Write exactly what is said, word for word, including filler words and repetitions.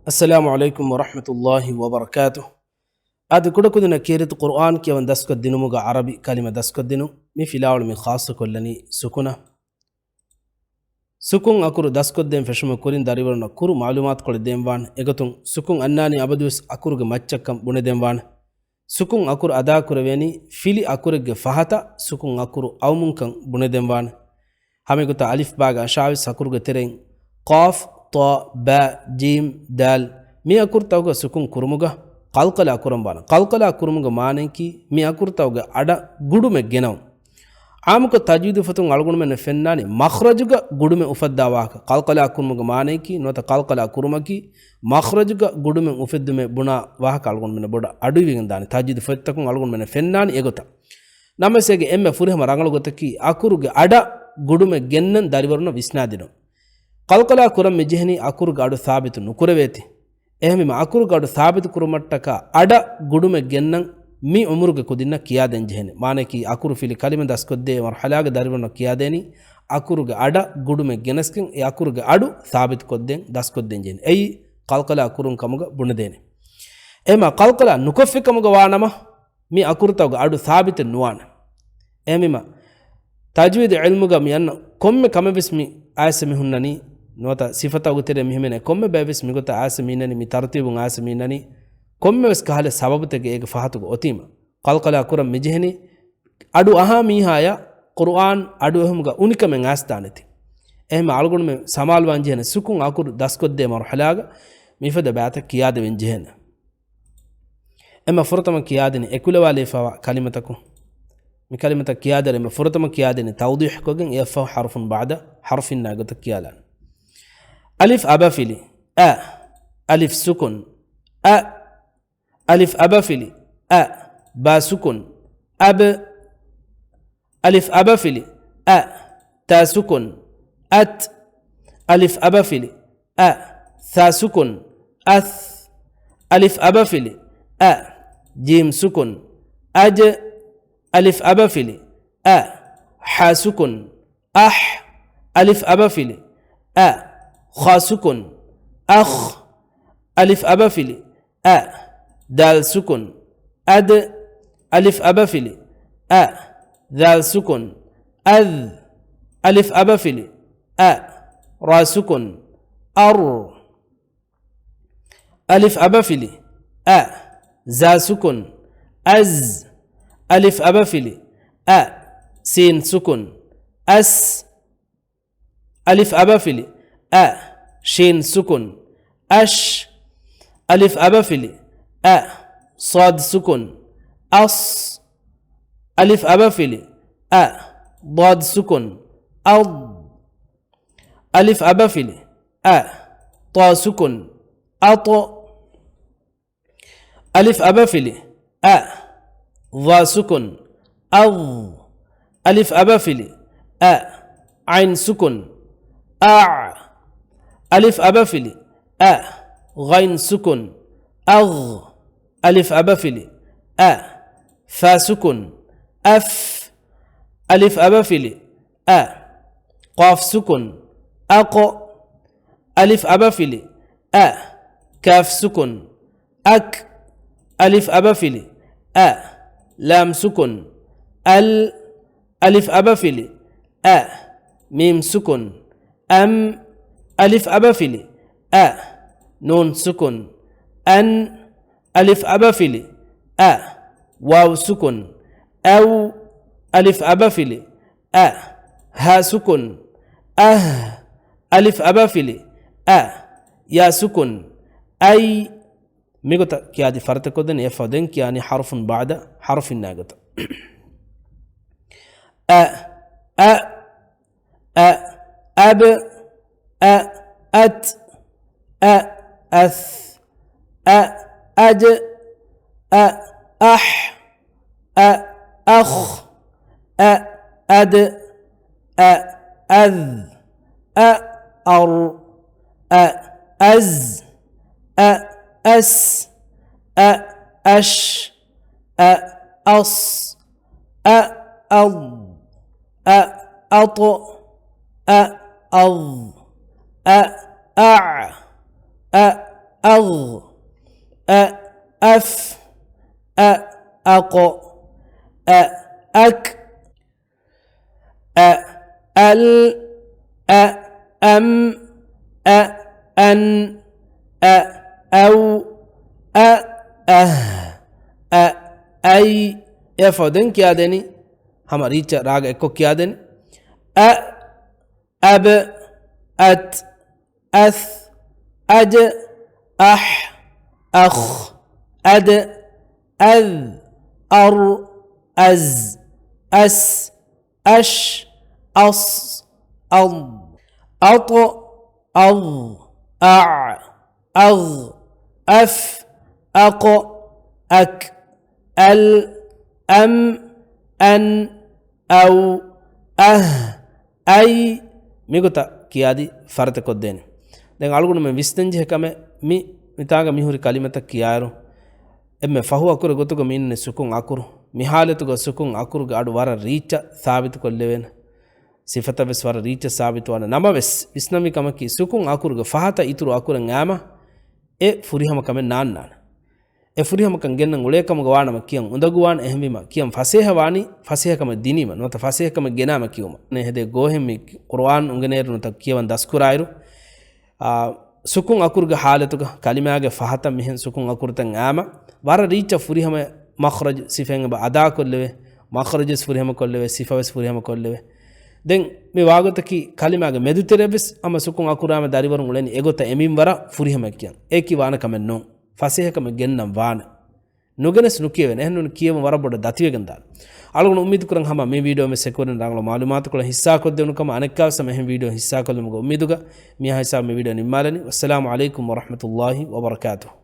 އައްސަލާމު ޢަލައިކުމް ވަރަޙްމަތުﷲި ވަބަރަކާތުހު. އަދި ކުޑަކުދިންނަށް ކީރިތި ޤުރުއާން ކިޔަވަން ދަސްކޮށްދިނުމުގަ ޢަރަބި ކަލިމަ ދަސްކޮށްދިނުން. މި ފިލާވަޅު މި ޚާއްޞަކޮށްލަނީ ސުކުނަށް. ސުކުން އަކުރު ދަސްކޮށްދޭން ފެށުމުގެ ކުރިން ދަރިވަރުންނަށް ކުރު މަޢުލޫމާތުކޮޅެއް ދޭންވާނެ. އެގޮތުން ސުކުން އަންނާނީ އަބަދުވެސް އަކުރުގެ މައްޗަށްކަން ބުނެދޭންވާނެ. ސުކުން އަކުރު އަދާކުރެވޭނީ ފިލި އަކުރެއްގެ ފަހަތަށް ސުކުން އަކުރު އައުމުންކަން ބުނެދޭންވާނެ. ހަމައެގޮތަށް އަލިފް ބާގެ އަށާވީސް އަކުރުގެ ތެރެއިން ޤާފް، ޠާ، ބާ، ޖީމް، ދާލް މި އަކުރުތަކުގަ ސުކުން ކުރުމުގަ ޤަލްޤަލާ ކުރަންވާނެ. ޤަލްޤަލާ ކުރުމުގެ މާނަޔަކީ މި އަކުރުތަކުގެ އަޑަށް ގުޑުމެއް ގެނައުން. ޢާއްމުކޮށް ތަޖްވީދު ފޮތުން އަޅުގަނޑުމެންނަށް ފެންނާނީ މަޚްރަޖުގަ ގުޑުމެއް އުފައްދާ ވާހަކަ. ޤަލްޤަލާ ކުރުމުގެ މާނަޔަކީ ނުވަތަ ޤަލްޤަލާ ކުރުމަކީ މަޚްރަޖުގަ ގުޑުމެއް އުފެއްދުމޭ ބުނާ ވާހަކަ އަޅުގަނޑުމެންނަށް ބޮޑަށް އަޑުއިވިގެން ދާނެ. ތަޖްވީދު ފޮތްތަކުން އަޅުގަނޑުމެންނަށް ފެންނާނީ އެގޮތަށް. ނަމަވެސް އޭގެ އެންމެ ފުރިހަމަ ރަނގަޅު ގޮތަކީ އަކުރުގެ އަޑަށް ގުޑުމެއް ގެންނަން ދަރިވަރުންނަށް ވިސްނާދިނުން. ޤަލްޤަލާ ކުރަން މިޖެހެނީ އަކުރުގެ އަޑު ސާބިތު ނުކުރެވޭތި. އެހެންވީމަ އަކުރުގެ އަޑު ސާބިތު ކުރުމަށްޓަކާ އަޑަށް ގުޑުމެއް ގެންނަން މި އުމުރުގެ ކުދިންނަށް ކިޔާދޭން ޖެހޭނެ. މާނަޔަކީ އަކުރު ފިލި ކަލިމަ ދަސްކޮށްދޭ މަރުޙަލާގެ ދަރިވަރުންނަށް ކިޔާދޭނީ އަކުރުގެ އަޑަށް ގުޑުމެއް ގެނެސްގެން އެ އަކުރުގެ އަޑު ސާބިތުކޮށްދޭން ދަސްކޮށްދޭން ޖެހޭނެ. އެއީ ޤަލްޤަލާ ކުރުން ކަމުގަ ބުނެދޭނެ. އެހެންމަ ޤަލްޤަލާ ނުކޮށްފި ކަމުގަ ވާނަމަ، މި އަކުރުތަކުގެ އަޑު ސާބިތެއް ނުވާނެ. އެހެންވީމަ، ތަޖްވީދު ޢިލްމުގަ މި އަންނަ ކޮންމެ ކަމެއްވެސް މި އާޔަތް މި ހުންނަނީ، ނުވަތަ ސިފަތަކުގެ ތެރެއިން މި ހިމެނޭ ކޮންމެ ބައެއްވެސް މިގޮތަށް އާޔަތް މި އިންނަނީ، މި ތަރުތީބުން އާޔަތް މި އިންނަނީ، ކޮންމެވެސް ކަހަލަ ސަބަބުތަކެއް އޭގެ ފަހަތުގަ އޮތީމަ، ޤަލްޤަލާ ކުރަން މިޖެހެނީ، އަޑު އަހާ މީހާޔަށް ޤުރުއާން އަޑު އެހުމުގަ އުނިކަމެއް އައިސްދާނެތީ. އެހެންމަ އަޅުގަނޑުމެން ސަމާލުވާން ޖެހޭނެ ސުކުން އަކުރު ދަސްކޮށްދޭ މަރުޙަލާގަ މިފަދަ ބައިތައް ކިޔާދެވެން ޖެހޭނެ. އެންމެ ފުރަތަމަ ކިޔާދިނީ އެކުލަވާލައިފައިވާ ކަލިމަތަކުން. މި ކަލިމަތައް ކިޔާދިޔަ އެންމެ ފުރަތަމަ ކިޔާދިނީ ތައުޟީޙުކޮށްގެން އެއަށްފަހު ޙަރުފުން ބަޢުދަ ޙަރުފިންނާ ގޮތަށް ކިޔާލާނެ. އަލިފް އަބަފިލި އަ. އަލިފް ސުކުން އަ. އަލިފް އަބަފިލި އަ. ބާ ސުކުން އަބް. އަލިފް އަބަފިލި އަ. ތާ ސުކުން އަތް. އަލިފް އަބަފިލި އަ. ޘާ ސުކުން އަޘް. އަލިފް އަބަފިލި އަ. ޖީމް ސުކުން އަޖް. އަލިފް އަބަފިލި އަ. ޙާ ސުކުން އަޙް. އަލިފް އަބަފިލި އަ. ޚާ ސުކުން އަޚް. އަލިފް އަބަފިލި އަ. ދާލް ސުކުން އަދް. އަލިފް އަބަފިލި އަ. ޛާލް ސުކުން އަޛް. އަލިފް އަބަފިލި އަ. ރާ ސުކުން އަރް. އަލިފް އަބަފިލި އަ. ޒާ ސުކުން އަޒް. އަލިފް އަބަފިލި އަ. ސީން ސުކުން އަސް. އަލިފް އަބަފިލި އަ. ޝީން ސުކުން އަޝް. އަލިފް އަބަފިލި އަ. ޞާދް ސުކުން އަޞް. އަލިފް އަބަފިލި އަ. ޟާދް ސުކުން އަޟް. އަލިފް އަބަފިލި އަ. ޠާ ސުކުން އަޠް. އަލިފް އަބަފިލި އަ. ޟާ ސުކުން އަޟް. އަލިފް އަބަފިލި އަ. ޢައިން ސުކުން އަޢް. އަލިފް އަބަފިލި އަ. ޣައިން ސުކުން އަޣް. އަލިފް އަބަފިލި އަ. ފާ ސުކުން އަފް. އަލިފް އަބަފިލި އަ. ޤާފް ސުކުން އަޤް. އަލިފް އަބަފިލި އަ. ކާފް ސުކުން އަކް. އަލިފް އަބަފިލި އަ. ލާމް ސުކުން އަލް. އަލިފް އަބަފިލި އަ. މީމް ސުކުން އަމް. އަލިފް އަބަފިލި އަ. ނޫން ސުކުން އަން. އަލިފް އަބަފިލި އަ. ވާވް ސުކުން އަވް. އަލިފް އަބަފިލި އަ. ހާ ސުކުން އަހް. އަލިފް އަބަފިލި އަ. ޔާ ސުކުން އައް. މިގޮތަށް ކިޔާދީ ފަރިތަކޮށްދެން އެއަށްފަހު ދެން ކިޔާނީ ޙަރުފުން ބަޢުދަ ޙަރުފިންނާ ގޮތަށް. އަ، އަ، އަ، އަބް، އަ، އަތް، އަ، އަސް، އަ، އަޖް، އަ، އަޙް، އަ، އަޚް، އަ، އަދް، އަ، އަޛް، އަ، އަރް، އަ، އަޒް، އަ، އަސް، އަ، އަޝް، އަ، އަޞް، އަ، އަޟް، އަ، އަޠް، އަ، އަޟް، އަ، އަޢް، އަ، أغ، أ، أف، أ، أق، أ، أك، أ، أل، أ، أم، أ، أن، أ، أو، أ، أه، أ، أي. އެއަށްފަހު ދެން ކިޔާދޭނީ ހަމަ ރީއްޗަށް ރާގަ އެއްކޮށް ކިޔާދޭނީ. އަ، އަބް، އަތް، އަސް، އަޖް، އަހް، އަޚް، އަދް، އަޛް، އަރް، އަޒް، އަސް، އަޝް، އަޞް، އަޟް، އަޠް، އަޟް، އަޢް، އަޣް، އަފް، އަޤް، އަކް، އަލް، އަމް، އަން، އައު، އަހް، އައި. މިގޮތަށް ކިޔާދީ ފަރަތަކޮށްދޭނެ. ދެން އަޅުގަނޑުމެން ވިސްނަންޖެހޭ ކަމެއް، މި މިތާގަ މިހުރި ކަލިމަތައް ކިޔާއިރު، އެންމެ ފަހު އަކުރެއް ގޮތުގަ މި އިންނަ ސުކުން އަކުރު. މި ހާލަތުގަ ސުކުން އަކުރުގެ އަޑު ވަރަށް ރީއްޗަށް ސާބިތުކޮށްލެވޭނެ. ސިފަތައް ވެސް ވަރަށް ރީއްޗަށް ސާބިތުވާނެ. ނަމަވެސް، ވިސްނަންވީ ކަމަކީ، ސުކުން އަކުރުގެ ފަހަތަށް އިތުރު އަކުރެއް އައީމަ، އެ ފުރިހަމަ ކަމެއް ނާންނާނެ. އެ ފުރިހަމަކަން ގެންނަން އުޅޭ ކަމުގަ ވާނަމަ ކިޔަން އުނދަގޫވާނެ. އެހެންވީމަ، ކިޔަން ފަސޭހަވާނީ، ފަސޭހަކަމެއް ދިނީމަ، ނުވަތަ ފަސޭހަކަމެއް ގެނައިމަ ކިޔުމަށް. އެ ހެދޭ ގޯހެއް މި ޤުރުއާން އުނގެނޭއިރު ނުވަތަ ކިޔަވަން ދަސްކުރާއިރު، އާ، ސުކުން އަކުރުގެ ހާލަތުގަ ކަލިމާގެ ފަހަތަށް މިހެން ސުކުން އަކުރުތައް އައީމަ، ވަރަށް ރީއްޗަށް ފުރިހަމަ މަޚްރަޖު ސިފައިން އެބަ އަދާކޮށްލެވޭ، މަޚްރަޖުވެސް ފުރިހަމަކޮށްލެވޭ، ސިފަވެސް ފުރިހަމަކޮށްލެވޭ. ދެން މި ވާގޮތަކީ ކަލިމާގެ މެދުތެރެއަށްވެސް ހަމަ ސުކުން އަކުރާމެ ދަރިވަރުން އުޅެނީ އެގޮތަށް އެމީން ވަރަށް ފުރިހަމައެއް ކިޔަން. އެއަކީ ވާނެ ކަމެއް ނޫން. ފަސޭހަކަމެއް ގެންނަން ވާނެ. ނުގެނެސް ނުކިޔެވޭނެ. އެހެންނޫން ކިޔެވުން ވަރަށް ބޮޑަށް ދަތިވެގެންދާނެ. އަޅުގަނޑު އުއްމީދުކުރަން ހަމަ މި ވީޑިއޯމެން ސެކުވެރިން ރަނގަޅު މަޢުލޫމާތުކޮޅެއް ހިއްސާކޮށްދެވުނު ކަމަށް. އަނެއްކާވެސް ހަމަ އެހެން ވީޑިއޯ ހިއްސާކޮށްލުމުގެ އުއްމީދުގަ މިހާ ހިސާބު މި ވީޑިއޯ ނިންމާލަނީ. ވައްސަލާމު ޢަލައިކުމް ވަރަޙްމަތުﷲ ވަބަރަކާތުހު.